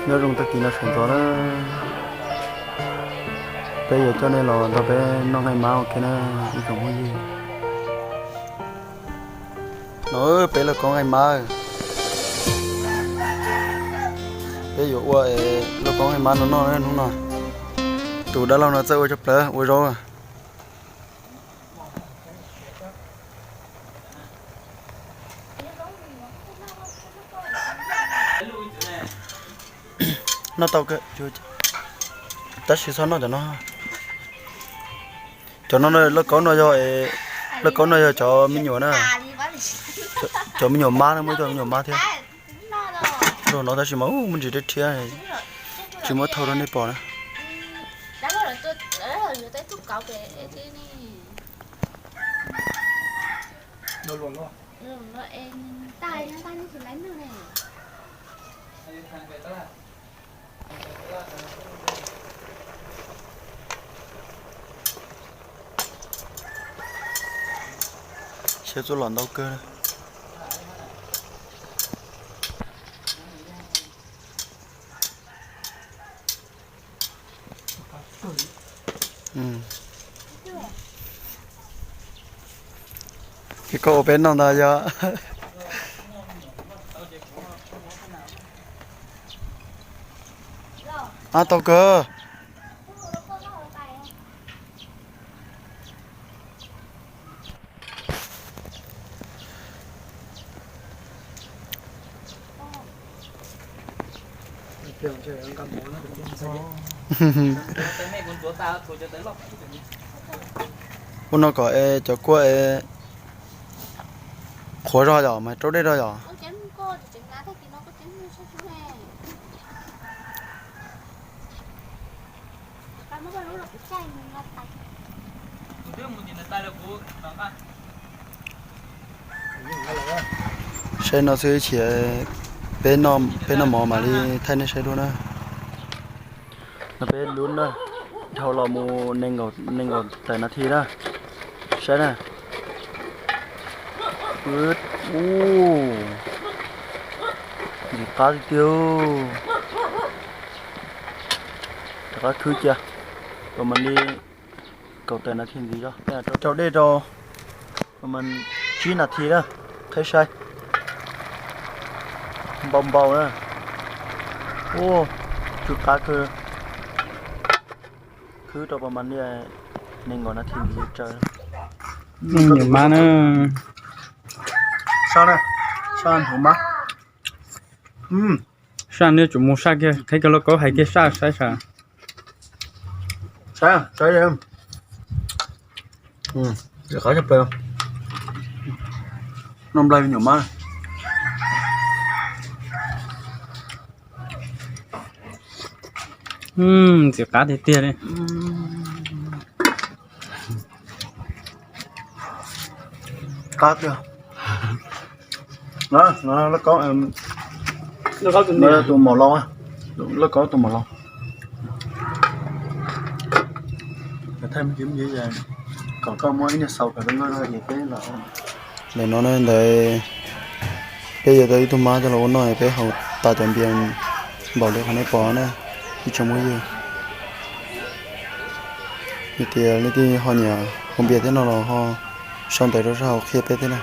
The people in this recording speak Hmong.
Nyob zoo tag kis no sawv ntxov na, peb yuav coj nej los nrog peb noj nqaij mab ua ke na ib tsoom phooj ywg. No peb lauj kaub nqaij mab, peb yuav ua lauj kaub nqaij mab no noj hnub no. Tus dab laug no txawj ua cov plawv ua zaub. Noj tau, tab sis txhob noj cov no. Cov no lauj kaub no yog, lauj kaub no yog cov me nyuam na. Cov me nyuam mab no, muaj ib tug me nyuam mab thiab. Luag no tab sis mas muaj ntsis rhiab rhiab, tsis muab thauj rau nej pom na. Siab txuj lom ntau kawg. Ces koj ua peb noj ntag yog? Ab, tau kawg. Ua no kom es cov kua es qhuav zog yom, mas rau dej zog yom. Saib no xwb, ib chim peb noj mov mam li thaij nej saib dua na. No peb lub na, dhau los mus nees nkaum tawm nas this na. Saib na. Ub, ntxim qab tiag tiag. Rov qab khwb cia, pab mam li kaum tawm nas this ntxiv zog. Rau dej rau, pab mam tsib nas this na, qheb saib. Npau npau na. Ub, tsw qab kawg. Khwb rau pab mam li nees nkaum nas this ntxiv tsaws. Nyuam mab na. Saj na, saj nyuam mab. Saj, nej tsum mus saj kiag, qhib kiag lauj kaub hais kiag saj saib sas. Saib, saib. Qab tshaj plaws. Noj nplai me nyuam mab. Ntxim qab tiag tiag li. Qab tiag. Lauj kaub, tus maum laus, lauj kaub tus maum laus. Kom koj muab ib nyuag xaus kom zoo nkauj es peb los. Ntawm no ntawd peb yuav tau ib tug mab coj los ua noj, peb haus tas cov npias npaum li qhov nej pom na, ib tsoom phooj ywg. Yog tias leej twg ho nyiam haus npias thiab no los ho sau ntawv rau sab hauv qhia peb thiab na.